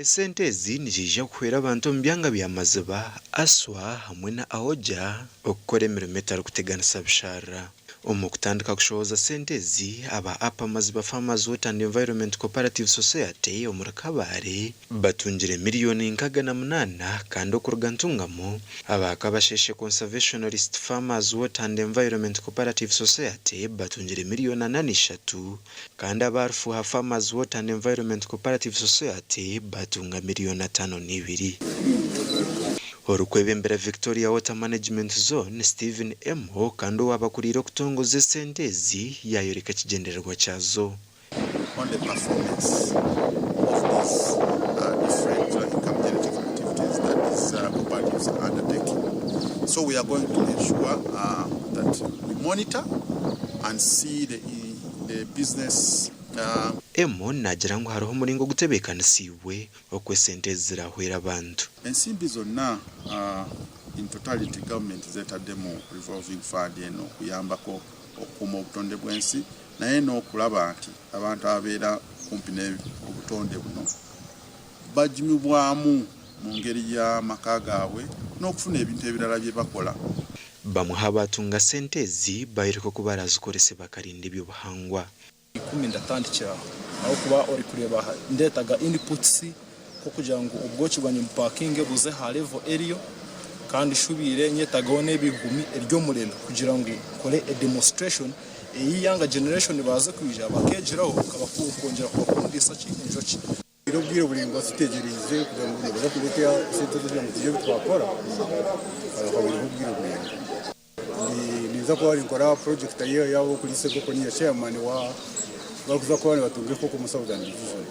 Esente ezi niziija kuhwera abantu omu byanga bya Maziba, Aswa hamwe na Aoja okukora emirimo etarikuteganisa bisharara. Omu kutandika kushohoza sente ezi, aba Upper Maziba Farmers Water and Environment Cooperative Society omuri Kabale batungire miriyoni 68 kandi okuruga Ntungamo, aba Kabasheshe Conservationalist Farmers Water and Environment Cooperative Society batungire miriyoni 43. Kandi aba Rufuuha Farmers Water and Environment Cooperative Society baatunga miriyoni 52. Orikwebembera Victoria Water Management Zone, Stephen Emo kandi owaabakuriire okutongoza esente ezi yaayoreka ekigyendererwa kyazo. On the performance of these different income generating activities that these cooperatives are undertaking. So we are going to ensure that we monitor and see the the business. Emo naagira ngu hariho omuringo ogutebeekanisiibwe oku esente ezi ziraahwere abantu. Ensimbi zonna in totality government zetadde mu revolving fund eno okuyambako okukuuma obutonde bw'ensi naye n'okulaba nti abantu ababeera kumpi n'obutonde buno bajimibwamu mu ngeri y'amaka gaabwe n'okufuna ebintu ebirala bye bakola. Bamwe aha baatunga sente ezi baayoreka oku baraazikorese bakarinda eby'obuhangwa. Ikumi ndatandikira aho ahabw'okuba orikureeba aha ndeetaga inputs nk'okugira ngu obwoki bwangye mbupakinge buze aha level eriyo kandi shubiire nyetagaho n'ebihumi eby'omurembe kugira ngu nkore a demonstration ei younger generation baaze kwija bakeegyeraho nkongyera kubakundisa ki enjoki. Twine obwire buraingwa tutegyereize kugira ngu nibaza kureeta esente kugira ngu tugire ebi twakora, hahwireho obwire buraingwa. Ninza kuba ninkora purojekiti y'ab'okuriisa enkoko niinya chairman w'abarikuza kuba nibatunga enkoko omu Southern Division.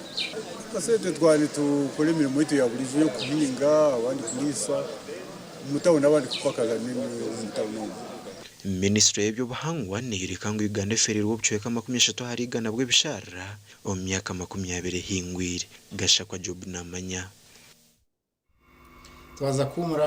Akasente twaba nitukora emirimo yaitu ya buriijo ey'okuhinga abandi kuriisa omu tawuni abandi kupakaza omu tawuni omu. Minisitule y'eby'obuhangwa neyoreka ngu Uganda efeereirwe obucweka 30% bw'ebisharara omu myaka 20 ehingwire. Gashakwa Job namanya. Twaza kuhuumura.